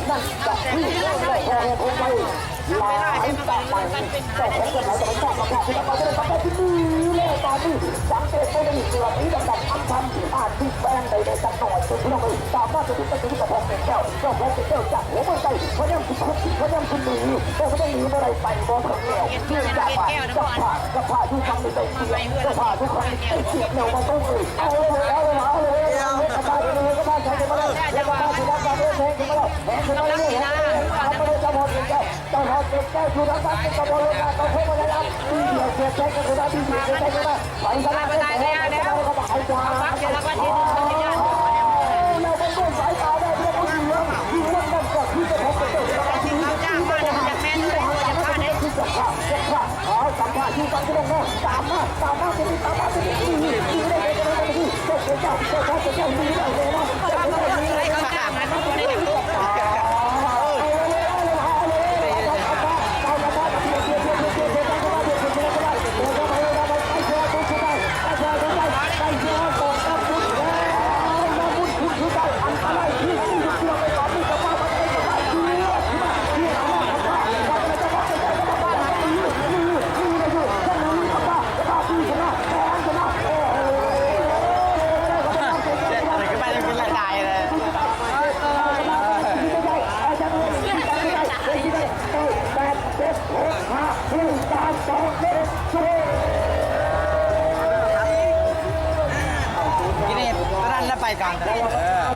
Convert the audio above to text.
ນັ້ນຈະມີເລື່ອງເລົ່າເຮົາໄວ້ຫຼາຍສະໄໝ ເຈົ້າຂອງເພິ່ນຫຼາຍສະໄໝ ຊາດມາແລ້ວ ແລ້ວຕອນນີ້ສັງເກດເບິ່ງເກືອບມີດຳໆ ອາດຊິແຊງໄດ້ແດ່ຈັກໜ້ອຍ ເບິ່ງພີ່ນ້ອງເອີຍ ຕາມມາຈົນເຖິງປະຕູສະເພາະແກ່ນແກ້ວ ເຈົ້າຂອງແກ່ນແກ້ວຈາກຫົວເມືອງໃຕ້ ພະຍາຍາມຊິຄຸດ ພະຍາຍາມຊິໜີ ແຕ່ພະຍາຍາມໜີບໍ່ໄດ້ ໄປບໍ່ເຖິງແລ້ວ ເນື່ອງຈາກວ່າເຈົ້າພາບ ເຈົ້າພາບຢູ່ຝັ່ງນີ້ໄດ້ປຽບ ເຈົ້າພາບຢູ່ຝັ່ງນີ້ໄດ້ປຽບແລ້ວ ບໍ່ຕ້ອງເອີຍ ເອົາເລີຍ ເອົາເລີຍ ເອົາເລີຍ ເອົາເລີຍ ເອົາເລີຍ ເອົາເລີຍ ເອົາເລີຍ ເອົາເລີຍ ເອົາ ສຳພາດຢູ່ຝັ່ງພີ່ນ້ອງເນາະ ຕາມມາ ຕາມມາ ຕາມມາ ຕາມມາ ຕາມມາ ເຈົ້າ ເຈົ້າ ເຈົ້າ ເຈົ້າ ເຈົ້າ ເຈົ້າ ເຈົ້າ ເຈົ້າ ເຈົ້າ ເຈົ້າ ເຈົ້າ ເຈົ້າ ເຈົ້າ ເຈົ້າ ເຈົ້າ ນີ້ ຕົວນັ້ນລະໄປກາງຕະຫຼາດ.